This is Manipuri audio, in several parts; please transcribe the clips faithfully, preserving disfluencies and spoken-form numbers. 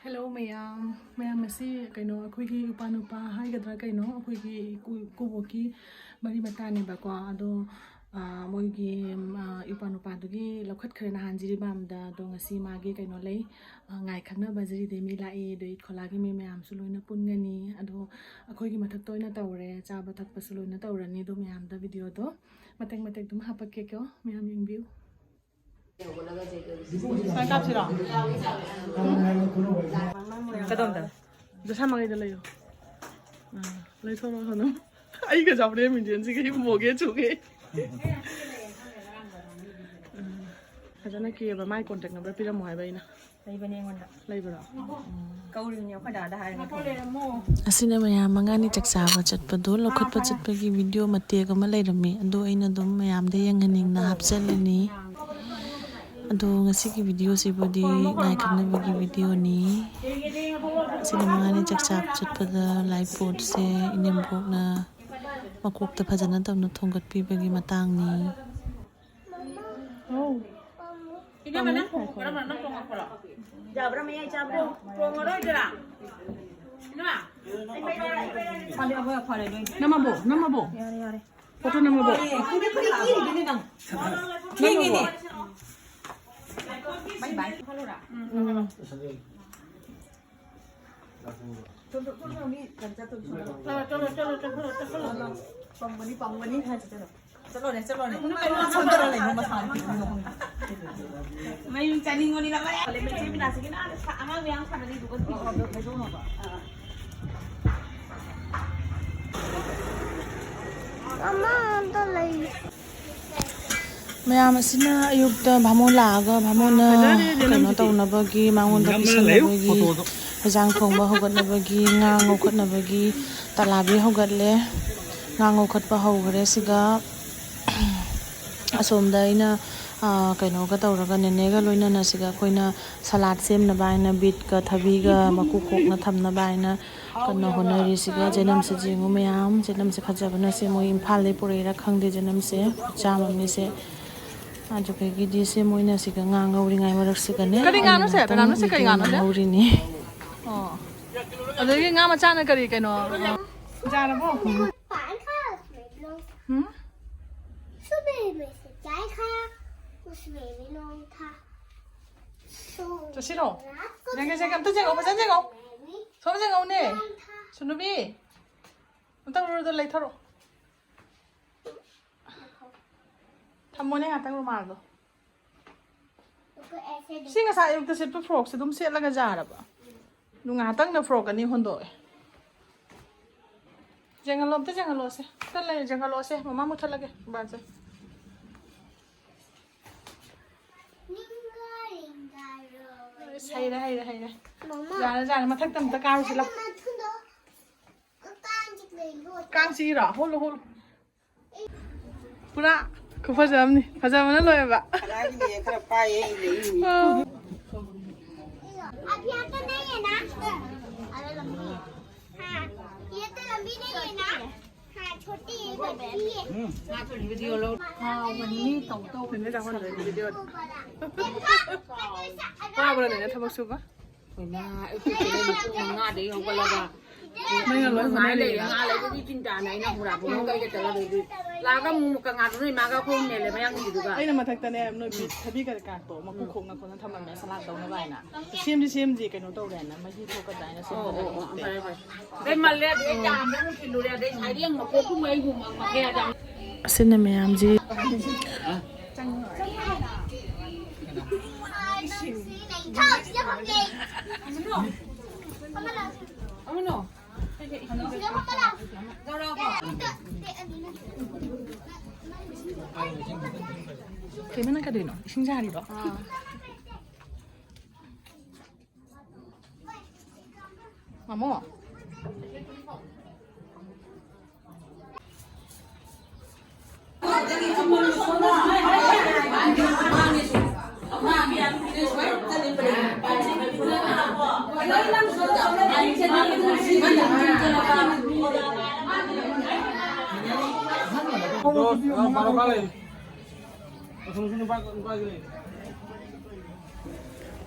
ꯍꯦꯜꯂꯣ ꯃꯌꯥꯝ, ꯃꯌꯥꯝ, ꯉꯁꯤ ꯀꯩꯅꯣ, ꯑꯩꯈꯣꯏꯒꯤ ꯏꯄꯥ ꯅꯨꯄꯥ ꯍꯥꯏꯒꯗ꯭ꯔꯥ ꯀꯩꯅꯣ, ꯑꯩꯈꯣꯏꯒꯤ ꯏꯀꯨ-, ꯏꯀꯨꯕꯣꯛꯀꯤ ꯃꯔꯤ ꯃꯇꯥꯅꯦꯕꯀꯣ꯫ ꯑꯗꯣ, ꯑꯥ, ꯃꯣꯏꯒꯤ, ꯑꯥ, ꯏꯄꯥ ꯅꯨꯄꯥꯗꯨꯒꯤ ꯂꯧꯈꯠꯈ꯭ꯔꯦ ꯅꯍꯥꯟ ꯖꯤꯔꯤꯕꯥꯝꯗ꯫ ꯑꯗꯣ ꯉꯁꯤ ꯃꯥꯒꯤ ꯀꯩꯅꯣ ꯂꯩ, ꯑꯥ, ꯉꯥꯏ ꯈꯪꯅꯕ ꯖꯤꯔꯤꯗꯩ ꯃꯤ ꯂꯥꯛꯏ꯫ ꯑꯗꯣ ꯏꯠ ꯈꯣꯂꯥꯒꯤ ꯃꯤ ꯃꯌꯥꯝꯁꯨ ꯂꯣꯏꯅ ꯄꯨꯟꯒꯅꯤ꯫ ꯑꯗꯣ ꯑꯩꯈꯣꯏꯒꯤ ꯃꯊꯛꯇ ꯑꯣꯏꯅ ꯇꯧꯔꯦ, ꯆꯥꯕ ꯊꯛꯄꯁꯨ ꯂꯣꯏꯅ ꯇꯧꯔꯅꯤ꯫ ꯑꯗꯣ ꯃꯌꯥꯝꯗ ꯚꯤꯗꯤꯑꯣꯗꯣ ꯃꯇꯦꯛ ꯃꯇꯦꯛ ꯑꯗꯨꯝ ꯍꯥꯞꯄꯛꯀꯦꯀꯣ, ꯃꯌꯥꯝ ꯌꯦꯡꯕꯤꯌꯨ꯫ ꯁꯨꯃꯥꯏꯅ ꯀꯥꯞꯁꯤꯔꯣ? ꯀꯗꯣꯝꯗ? ꯗꯁꯥ ꯃꯉꯩꯗ ꯂꯩꯌꯣ꯫ ꯑꯥ, ꯂꯩꯊꯣꯛ, ꯂꯩꯊꯣꯛ꯫ ꯑꯩꯒ ꯆꯥꯕꯗ ꯃꯤꯡꯖꯦꯜꯁꯤꯒ ꯍꯤꯞꯄꯨꯃꯣꯒꯦ ꯆꯨꯒꯦ꯫ ꯐꯖꯅ ꯀꯦꯕ, ꯃꯥꯏ contact number ꯄꯤꯔꯝꯃꯣ ꯍꯥꯏꯕ ꯑꯩꯅ꯫ ꯂꯩꯕꯅꯦ ꯑꯩꯉꯣꯟꯗ꯫ ꯂꯩꯕ꯭ꯔꯣ? ꯀꯧꯔꯤꯕꯅꯦ ꯑꯩꯈꯣꯏ ꯗꯥꯗ ꯍꯥꯏꯔꯒ꯫ ꯑꯁꯤꯅ ꯃꯌꯥꯝ ꯃꯉꯥꯅꯤ ꯆꯥꯛ ꯆꯥꯕ ꯆꯠꯄꯗꯣ, ꯂꯧꯈꯠꯄ ꯆꯠꯄꯒꯤ ꯚꯤꯗꯤꯑꯣ ꯃꯇꯦꯛ ꯑꯃ ꯂꯩꯔꯝꯃꯤ, ꯑꯗꯣ ꯑꯩꯅ ꯑꯗꯨꯝ ꯃꯌꯥꯝꯗ ꯌꯦꯡꯍꯟꯅꯤꯡꯅ ꯍꯥꯞꯆꯜꯂꯤꯅꯤ꯫ ꯑꯗꯣ ꯉꯁꯤꯒꯤ ꯚꯤꯗꯤꯑꯣꯁꯤꯕꯨꯗꯤ ꯉꯥꯏ ꯈꯪꯅꯕꯒꯤ ꯚꯤꯗꯤꯑꯣꯅꯤ꯫ ꯑꯁꯤꯅ ꯃꯉꯥꯅꯤ ꯆꯥꯛ ꯆꯥꯕ ꯆꯠꯄꯗ ꯂꯥꯏ ꯄꯣꯠꯁꯦ ꯏꯅꯦꯝꯕꯣꯛꯅ ꯃꯀꯣꯛꯇ ꯐꯖꯅ ꯇꯧꯅ ꯊꯣꯡꯒꯠꯄꯤꯕꯒꯤ ꯃꯇꯥꯡꯅꯤ꯫ ꯏꯅꯝꯃ, ꯅꯪ ꯊꯣꯡꯉꯛꯄ꯭ꯔꯥ? ꯅꯪ ꯊꯣꯡꯉꯛꯄ꯭ꯔꯣ? ꯌꯥꯕ꯭ꯔꯥ, ꯃꯌꯥꯏ ꯆꯥꯕ꯭ꯔꯣ? ꯊꯣꯡꯉꯔꯣꯏꯗ꯭ꯔꯥ? ꯏꯅꯝꯃ? ꯐꯔꯦ, ꯑꯕꯣꯛ, ꯐꯔꯦ, ꯂꯣꯏ꯫ ꯅꯝꯃꯕꯣ? ꯅꯝꯃꯕꯣ? ꯌꯥꯔꯦ, ꯌꯥꯔꯦ꯫ ꯐꯣꯇꯣ ꯅꯝꯃꯕꯣ? ꯑꯦ, ꯀꯨꯂꯤ, ꯀꯨꯂꯤ, ꯀꯨꯂꯤ, ꯀꯨꯂꯤ, ꯅꯪ꯫ ꯊꯦꯡꯉꯤꯅꯦ꯫ ꯕꯥꯏ, ꯕꯥꯏ꯫ ꯎꯝ꯫ ꯆꯠꯂꯣ, ꯆꯠꯂꯣ, ꯆꯠꯂꯣ, ꯆꯠꯂꯣ, ꯆꯠꯂꯣ꯫ ꯄꯪꯕꯅꯤ, ꯄꯪꯕꯅꯤ ꯍꯥꯏꯁꯤ ꯆꯠꯂꯣ꯫ ꯆꯠꯂꯣꯅꯦ, ꯆꯠꯂꯣꯅꯦ꯫ ꯁꯣꯝꯗꯔ ꯂꯩꯕ ꯃꯁꯥꯅ ꯄꯤꯕꯤꯔꯣ ꯈꯪꯗꯦ꯫ ꯃꯌꯨꯝ ꯆꯠꯅꯤꯡꯕꯅꯤꯅ ꯃꯌꯥꯝ ꯂꯩ꯫ ꯃꯆꯦ ꯕꯤꯅꯥꯁꯤꯒꯤꯅ ꯑꯥꯗ ꯁꯥ-, ꯑꯉꯥꯡ ꯃꯌꯥꯝ ꯁꯥꯟꯅꯔꯤꯗꯨꯒ ꯑꯣ, ꯑꯣ, ꯂꯩꯊꯣꯛꯅꯕ꯫ ꯑꯥ꯫ ꯃꯃꯥ ꯑꯝꯇ ꯂꯩ꯫ ꯃꯌꯥꯝ ꯑꯁꯤꯅ ꯑꯌꯨꯛꯇ ꯚꯥꯃꯣꯟ ꯂꯥꯛꯑꯒ ꯚꯥꯃꯣꯟꯅ ꯐꯖꯔꯦ, ꯀꯩꯅꯣ ꯖꯦꯅꯝꯁꯤꯗꯤ꯫ ꯇꯧꯅꯕꯒꯤ, ꯃꯉꯣꯟꯗ ꯅꯝꯃꯒ ꯂꯩꯌꯨ, ꯄꯤꯁꯟꯅꯕꯒꯤ, ꯐꯣꯇꯣꯗꯣ꯫ ꯍꯦꯟꯖꯥꯡ ꯊꯣꯡꯕ ꯍꯧꯒꯠꯅꯕꯒꯤ, ꯉꯥ ꯉꯧꯈꯠꯅꯕꯒꯤ ꯇꯂꯥꯕꯤ ꯍꯧꯒꯠꯂꯦ꯫ ꯉꯥ ꯉꯧꯈꯠꯄ ꯍꯧꯈ꯭ꯔꯦ꯫ ꯁꯤꯒ ꯑꯁꯣꯝꯗ ꯑꯩꯅ, ꯑꯥ, ꯀꯩꯅꯣꯒ ꯇꯧꯔꯒ, ꯅꯦꯅꯦꯒ ꯂꯣꯏꯅꯅ ꯁꯤꯒ ꯑꯩꯈꯣꯏꯅ ꯁꯂꯥꯗ ꯁꯦꯝꯅꯕ ꯍꯥꯏꯅ ꯕꯤꯠꯀ ꯊꯕꯤꯒ ꯃꯀꯨ ꯈꯣꯛꯅ ꯊꯝꯅꯕ ꯍꯥꯏꯅ ꯀꯟꯅ ꯍꯣꯠꯅꯔꯤ꯫ ꯁꯤꯒ ꯖꯦꯅꯝꯁꯦ ꯌꯦꯡꯉꯨ ꯃꯌꯥꯝ, ꯖꯦꯅꯝꯁꯦ ꯐꯖꯕꯅ ꯁꯦ ꯃꯣꯏ ꯏꯝꯐꯥꯜꯗꯩ ꯄꯨꯔꯛꯏꯔꯥ ꯈꯪꯗꯦ꯫ ꯖꯦꯅꯝꯁꯦ ꯈꯨꯠꯆꯥꯝ ꯑꯃꯅꯤ ꯁꯦ꯫ ꯑꯗꯨꯗꯒꯤꯗꯤ ꯁꯦ ꯃꯣꯏꯅ ꯁꯤꯒ ꯉꯥ ꯉꯧꯔꯤꯉꯩ ꯃꯔꯛꯁꯤꯗꯅꯦ, ꯀꯔꯤ ꯉꯥꯅꯣ ꯁꯦ? ꯑꯩꯅ ꯀꯅꯥꯅꯣ ꯁꯦ? ꯀꯔꯤ ꯉꯥꯇꯪ ꯉꯥꯅꯣ ꯁꯦ? ꯉꯧꯔꯤꯅꯤ꯫ ꯑꯣ꯫ ꯑꯗꯒꯤ ꯉꯥ ꯃꯆꯥꯅ ꯀꯔꯤ ꯀꯩꯅꯣ? ꯌꯥꯔꯕꯣ? पान खाया उसमें भी लोग था। हम्म? सुबह में से चाय खाया, उसमें भी लोग था। सो ꯆꯠꯁꯤꯔꯣ? रात को ꯌꯦꯡꯒꯦ, ꯌꯦꯡꯒꯦ, ꯑꯝꯇ ꯌꯦꯡꯉꯣ, ꯐꯖꯅ ꯌꯦꯡꯉꯣ꯫ ꯁꯣꯝ ꯌꯦꯡꯉꯣꯅꯦ꯫ लोग था। ꯁꯨꯅꯨꯕꯤ, ꯑꯝꯇ ꯔꯨꯗꯣ ꯂꯩꯊꯧꯔꯣ꯫ ꯊꯝꯃꯣꯅꯦ ꯉꯥꯛꯇꯪ ꯔꯨꯃꯥꯜꯗꯣ꯫ ꯁꯤ ꯉꯁꯥꯏ ꯑꯌꯨꯛꯇ ꯁꯦꯠꯄ ꯐ꯭ꯔꯣꯛꯁꯦ ꯑꯗꯨꯝ ꯁꯦꯠꯂꯒ ꯌꯥꯔꯕ? ꯑꯗꯨ ꯉꯥꯏꯍꯥꯛꯇꯪꯗ ꯐ꯭ꯔꯣꯛ ꯑꯅꯤ ꯍꯣꯟꯗꯣꯛꯑꯦ꯫ ꯌꯦꯡꯍꯜꯂꯣ, ꯑꯝꯇ ꯌꯦꯡꯍꯜꯂꯣꯁꯦ꯫ ꯑꯝꯇ ꯂꯩ, ꯌꯦꯡꯍꯜꯂꯣꯁꯦ꯫ ꯃꯃꯥ ꯃꯨꯠꯊꯠꯂꯒꯦ, ꯃꯣꯕꯥꯏꯜꯁꯦ꯫ ꯑꯁ, ꯍꯩꯔꯦ, ꯍꯩꯔꯦ, ꯍꯩꯔꯦ꯫ ꯃꯃꯥ꯫ ꯌꯥꯔꯦ, ꯌꯥꯔꯦ, ꯃꯊꯛꯇ ꯑꯝꯇ ꯀꯥꯔꯨꯁꯤ ꯂꯥꯎ꯫ ꯃꯊꯛꯇꯣ ꯀꯥꯡ ꯆꯤꯛꯂꯦ, ꯂꯣꯠ꯫ ꯀꯥꯡ ꯆꯤꯛꯏꯔꯣ? ꯍꯣꯜꯂꯨ, ꯍꯣꯜꯂꯨ꯫ ꯄꯨꯔꯥ ꯈꯨꯐꯖ ꯑꯃꯅꯤ꯫ ꯐꯖꯕꯅ ꯂꯣꯏꯔꯕ꯫ ꯀꯗꯥꯏꯗꯒꯤ ꯈꯔ ꯄꯥꯏꯌꯦ, ꯑꯩ ꯂꯩꯔꯤꯅꯤ꯫ ꯑꯥ꯫ अब यहाँ तो नहीं है ना? अरे लंबी है। हाँ, ये तो लंबी नहीं है ना? हाँ, छोटी है, बड़ी है। हाँ, तो वीडियो लो। हाँ, वही तो, तो वीडियो। ꯋꯥꯕ꯭ꯔꯣ ꯅꯦꯅꯦ ꯊꯕꯛ ꯁꯨꯕ? ꯑꯩꯈꯣꯏꯅ ꯑꯌꯨꯛꯀꯤ ꯄꯨꯡ ꯃꯉꯥꯗꯒꯤ ꯍꯧꯒꯠꯂꯒ ꯅꯪꯅ ꯂꯣꯏ ꯉꯥꯏ ꯂꯩꯔꯦ꯫ ꯍꯣꯠꯅꯔꯤꯕ꯫ ꯉꯥ ꯂꯩꯕꯒꯤ ꯆꯤꯟꯇꯥꯅ ꯑꯩꯅ ꯍꯨꯔꯥ ꯄꯨꯡ ꯀꯩꯗ ꯆꯠꯂꯒ ꯂꯥꯛꯑꯒ ꯑꯃꯨꯛ ꯀꯪꯉꯥꯗꯨꯅ ꯏꯃꯥꯒ ꯑꯩꯈꯣꯏ ꯃꯦꯜꯂꯦ ꯃꯌꯥꯡꯒꯤꯗꯨꯒ꯫ ꯑꯩꯅ ꯃꯊꯛꯇꯅꯦ ꯅꯣꯏ ꯕꯤꯠ ꯊꯕꯤ ꯀꯔꯤ ꯀꯥꯇꯣ ꯃꯀꯨ ꯈꯣꯛꯅ ꯈꯣꯠꯅ ꯊꯝꯃꯝꯃꯦ ꯁꯂꯥꯠ ꯇꯧꯅꯕ ꯍꯥꯏꯅ꯫ ꯁꯦꯝꯗꯤ ꯁꯦꯝꯗ꯭ꯔꯤ ꯀꯩꯅꯣ ꯇꯧꯔꯦꯅ ꯃꯍꯤ ꯊꯣꯛꯀꯗ꯭ꯔꯥ ꯍꯥꯏꯅ ꯑꯣ, ꯑꯣ, ꯑꯣ, ꯁꯦꯝꯕꯗ ꯐꯔꯦ, ꯐꯔꯦ꯫ ꯑꯗꯩ ꯃꯜꯂꯦ, ꯑꯗꯩ ꯆꯥꯝꯗ ꯑꯃꯨꯛ ꯊꯤꯜꯂꯨꯔꯦ, ꯑꯗꯩ ꯁꯥꯏꯗꯤ ꯑꯃꯨꯛ ꯃꯀꯣꯛ ꯀꯨꯝꯃ ꯑꯩꯕꯨ ꯃ-, ꯃꯈꯩ ꯑꯗ ꯑꯁꯤꯅ ꯃꯌꯥꯝꯁꯤ꯫ ꯑꯃꯅꯣ꯫ ꯀꯩꯅꯣ ꯅꯪ ꯀꯩꯗꯧꯔꯤꯅꯣ? ꯏꯁꯤꯡ ꯁꯥꯔꯤꯔꯣ? ꯃꯃꯣ꯫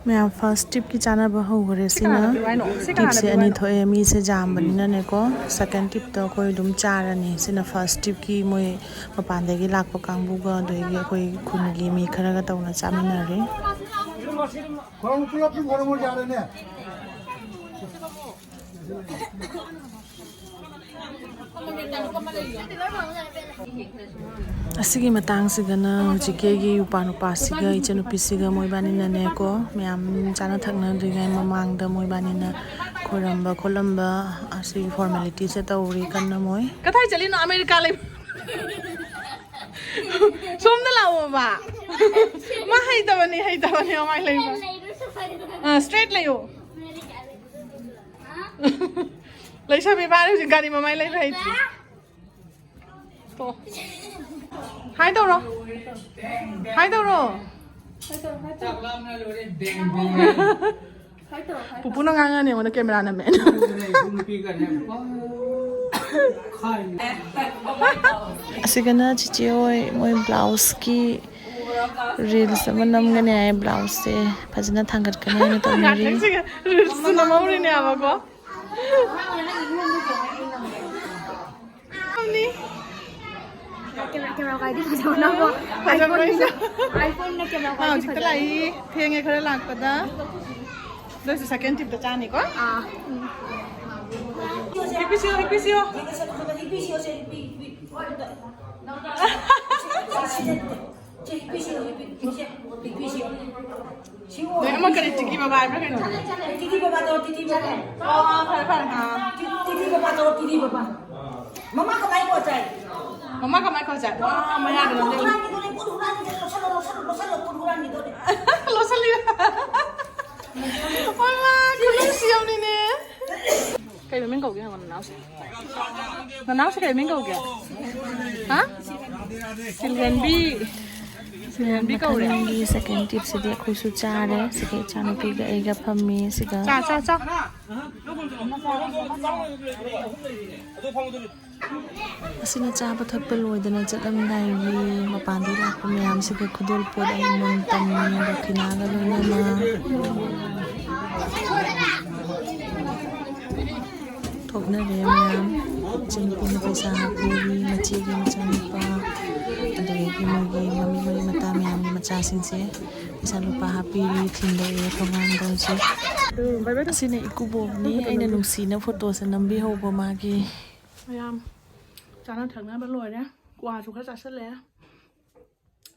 ꯃꯌꯥꯝ ꯐꯥꯔꯁ ꯇ꯭ꯔꯤꯞꯀꯤ ꯆꯥꯅꯕ ꯍꯧꯈ꯭ꯔꯦ꯫ ꯁꯤꯅ ꯇ꯭ꯔꯤꯞꯁꯦ ꯑꯅꯤ ꯊꯣꯛꯑꯦ꯫ ꯃꯤꯁꯦ ꯌꯥꯝꯕꯅꯤꯅꯅꯦꯀꯣ, ꯁꯦꯀꯦꯟ ꯇ꯭ꯔꯤꯞꯇ ꯑꯩꯈꯣꯏ ꯑꯗꯨꯝ ꯆꯥꯔꯅꯤ꯫ ꯁꯤꯅ ꯐꯥꯔꯁ ꯇ꯭ꯔꯤꯞꯀꯤ ꯃꯣꯏ ꯃꯄꯥꯟꯗꯒꯤ ꯂꯥꯛꯄ ꯀꯥꯡꯕꯨꯒ ꯑꯗꯒꯤ ꯑꯩꯈꯣꯏ ꯈꯨꯟꯒꯤ ꯃꯤ ꯈꯔꯒ ꯇꯧꯅ ꯆꯥꯃꯤꯟꯅꯔꯦ꯫ ꯑꯁꯤꯒꯤ ꯃꯇꯥꯡꯁꯤꯗꯅ ꯍꯧꯖꯤꯛꯀꯤ ꯑꯩꯒꯤ ꯏꯄꯥ ꯅꯨꯄꯥꯁꯤꯒ ꯏꯆꯟꯅꯨꯄꯤꯁꯤꯒ ꯃꯣꯏꯕꯥꯅꯤꯅꯅꯦꯀꯣ, ꯃꯌꯥꯝ ꯆꯥꯅ ꯊꯛꯅꯗ꯭ꯔꯤꯉꯩ ꯃꯃꯥꯡꯗ ꯃꯣꯏꯕꯥꯅꯤꯅ ꯈꯣꯏꯔꯝꯕ ꯈꯣꯠꯂꯝꯕ ꯑꯁꯤꯒꯤ ꯐꯣꯔꯃꯦꯂꯤꯇꯤꯁꯦ ꯇꯧꯔꯤ ꯀꯟꯅ ꯃꯣꯏ꯫ ꯀꯗꯥꯏ ꯆꯠꯂꯤꯅꯣ? ꯑꯃꯦꯔꯤꯀꯥ ꯂꯩꯕ꯫ ꯁꯣꯝꯗ ꯂꯥꯛꯑꯣꯕ꯫ ꯃꯥ ꯍꯩꯇꯕꯅꯤ, ꯍꯩꯇꯕꯅꯤ ꯃꯃꯥꯏ ꯂꯩꯕ꯫ ꯑꯥ, ꯁ꯭ꯇ꯭ꯔꯦꯠ ꯂꯩꯌꯣ꯫ ꯂꯩꯁꯥꯕꯤ ꯃꯥꯅ ꯍꯧꯖꯤꯛ ꯒꯥꯔꯤ ꯃꯃꯥꯏ ꯂꯩꯕ ꯍꯩꯇ꯭ꯔꯤ꯫ ꯇꯣ꯫ ꯍꯥꯏ ꯇꯧꯔꯣ꯫ ꯍꯥꯏ ꯇꯧꯔꯣ꯫ ꯄꯨꯄꯨꯅ ꯉꯥꯡꯉꯅꯤ ꯑꯩꯉꯣꯟꯗ ꯀꯦꯃꯦꯔꯥ ꯅꯝꯃꯦ꯫ ꯑꯁꯤꯒꯅ ꯆꯤꯆꯦ ꯍꯣꯏ ꯃꯣꯏ ꯕ꯭ꯂꯥꯎꯁꯀꯤ ꯔꯤꯜꯁ ꯑꯃ ꯅꯝꯒꯅꯤ ꯍꯥꯏ꯫ ꯕ꯭ꯂꯥꯎꯁꯁꯦ ꯐꯖꯅ ꯊꯥꯡꯒꯠꯀꯅꯤ ꯍꯥꯏꯅ ꯇꯧꯅꯔꯤ꯫ ꯔꯤꯜꯁꯁꯨ ꯅꯝꯍꯧꯔꯤꯅꯦꯕꯀꯣ꯫ ꯀꯦꯃꯦꯔꯥ ꯀꯦꯃꯦꯔꯥ ꯀꯥꯏꯗꯤ ꯐꯖꯕꯅꯀꯣ꯫ ꯐꯖꯕ ꯑꯩꯁꯨ꯫ ꯑꯥꯏꯐꯣꯟꯅ ꯀꯦꯃꯦꯔꯥ ꯑꯥ, ꯀꯥꯏꯗꯤ ꯍꯧꯖꯤꯛꯇ ꯐꯖꯕꯅꯦ꯫ ꯂꯥꯛꯏ꯫ ꯊꯦꯡꯉꯦ ꯈꯔ ꯂꯥꯛꯄꯗ꯫ ꯑꯗꯨ ꯑꯣꯏꯔꯁꯨ ꯁꯦꯀꯦꯟ ꯇ꯭ꯔꯤꯞꯇ ꯆꯥꯅꯤꯀꯣ꯫ ꯑꯥ꯫ ꯍꯤꯛꯄꯤꯁꯤꯌꯣ, ꯍꯤꯛꯄꯤꯁꯤꯌꯣ꯫ ꯅꯣꯏ ꯑꯃ ꯀꯔꯤ ꯇꯤꯀꯤ ꯕꯕꯥ ꯍꯥꯏꯕ꯭ꯔꯥ ꯀꯩꯅꯣ? ꯇꯤꯇꯤ ꯕꯕꯥ ꯇꯧꯔꯣ, ꯇꯤꯇꯤ ꯕꯕꯥ꯫ ꯑꯣ, ꯐꯔꯦ, ꯐꯔꯦ꯫ ꯑꯥ꯫ ꯇꯤꯇꯤ ꯕꯕꯥ ꯇꯧꯔꯣ, ꯇꯤꯇꯤ ꯕꯕꯥ꯫ ꯃꯃꯥ ꯀꯃꯥꯏ ꯀꯧ ꯆꯥꯏ? ꯃꯃꯥ ꯀꯃꯥꯏ ꯀꯧ ꯆꯥꯏ? ꯋꯥ, ꯃꯌꯥꯗ ꯄꯣꯠ ꯅꯝꯖꯜꯂꯨ꯫ ꯍꯨꯔꯥꯟꯈꯤꯗꯣꯔꯦ, ꯄꯣꯠ ꯍꯨꯔꯥꯟꯈꯤꯗꯣꯔꯦ, ꯂꯧꯁꯜꯂꯣ, ꯂꯧꯁꯜꯂꯣ, ꯂꯧꯁꯜꯂꯣ, ꯄꯣꯠ ꯍꯨꯔꯥꯟꯈꯤꯗꯣꯔꯦ꯫ ꯂꯧꯁꯜꯂꯤꯕ꯫ ꯍꯣꯏ, ꯃꯥ, ꯈꯨꯅꯨꯡꯁꯤ ꯑꯃꯅꯤꯅꯦ꯫ ꯀꯩ ꯃꯃꯤꯡ ꯀꯧꯒꯦ ꯍꯪꯉꯣ ꯅꯅꯥꯎꯁꯦ꯫ ꯅꯅꯥꯎꯁꯦ ꯀꯩ ꯃꯃꯤꯡ ꯀꯧꯒꯦ? ꯍꯥ? ꯁꯤꯜꯍꯦꯟꯕꯤ꯫ ꯁꯤꯜꯍꯦꯟꯕꯤ ꯀꯧꯔꯦ꯫ ꯃꯊꯪꯒꯤ ꯁꯦꯀꯦꯟ ꯇ꯭ꯔꯤꯞꯁꯤꯗꯤ ꯑꯩꯈꯣꯏꯁꯨ ꯆꯥꯔꯦ꯫ ꯁꯤꯒ ꯏꯆꯥꯅꯨꯄꯤꯒ ꯑꯩꯒ ꯐꯝꯃꯤ ꯁꯤꯒ꯫ ꯆꯥ, ꯆꯥ, ꯆꯥ꯫ ꯑꯁꯤꯅ ꯆꯥꯕ ꯊꯛꯄ ꯂꯣꯏꯗꯅ ꯆꯠꯂꯝꯗꯥꯏꯒꯤ ꯃꯄꯥꯟꯗꯒꯤ ꯂꯥꯛꯄ ꯃꯌꯥꯝꯁꯤꯒ ꯈꯨꯗꯣꯜ ꯄꯣꯠ ꯑꯃꯃꯝ ꯇꯝꯃꯤ, ꯗꯈꯤꯅꯥꯒ ꯂꯣꯏꯅꯅ꯫ ꯊꯣꯛꯅꯔꯦ ꯃꯌꯥꯝ꯫ ꯏꯆꯟꯅꯨꯄꯤꯅ ꯄꯩꯁꯥ ꯍꯥꯞꯄꯤ, ꯃꯆꯦꯒꯤ ꯃꯆꯥꯅꯨꯄꯥ, ꯑꯗꯨꯗꯒꯤ ꯃꯣꯏꯒꯤ ꯃꯃꯤ ꯃꯔꯤ ꯃꯇꯥ ꯃꯌꯥꯝꯒꯤ ꯃꯆꯥꯁꯤꯡꯁꯦ ꯄꯩꯁꯥ ꯂꯨꯄꯥ ꯍꯥꯞꯄꯤꯔꯤ, ꯊꯤꯟꯗꯣꯛꯑꯦ ꯊꯣꯡꯒꯥꯟꯗ ꯍꯧꯖꯤꯛ꯫ ꯑꯁꯤꯅ ꯏꯀꯨꯕꯣꯛꯅꯤ, ꯑꯩꯅ ꯅꯨꯡꯁꯤꯅ ꯐꯣꯇꯣꯁꯦ ꯅꯝꯕꯤꯍꯧꯕ ꯃꯥꯒꯤ꯫ ꯃꯌꯥꯝ ꯆꯥꯅ ꯊꯛꯅꯕ ꯂꯣꯏꯔꯦ, ꯀ꯭ꯋꯥꯁꯨ ꯈꯔ ꯆꯥꯁꯤꯜꯂꯛꯑꯦ꯫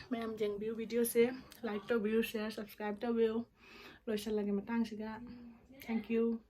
ꯃꯌꯥꯝ ꯌꯦꯡꯕꯤꯌꯨ videoꯁꯦ, like ꯇꯧꯕꯤꯌꯨ, share, subscribe ꯇꯧꯕꯤꯌꯨ꯫ ꯂꯣꯏꯁꯤꯜꯂꯒꯦ ꯃꯇꯥꯡꯁꯤꯒ꯫ Thank you꯫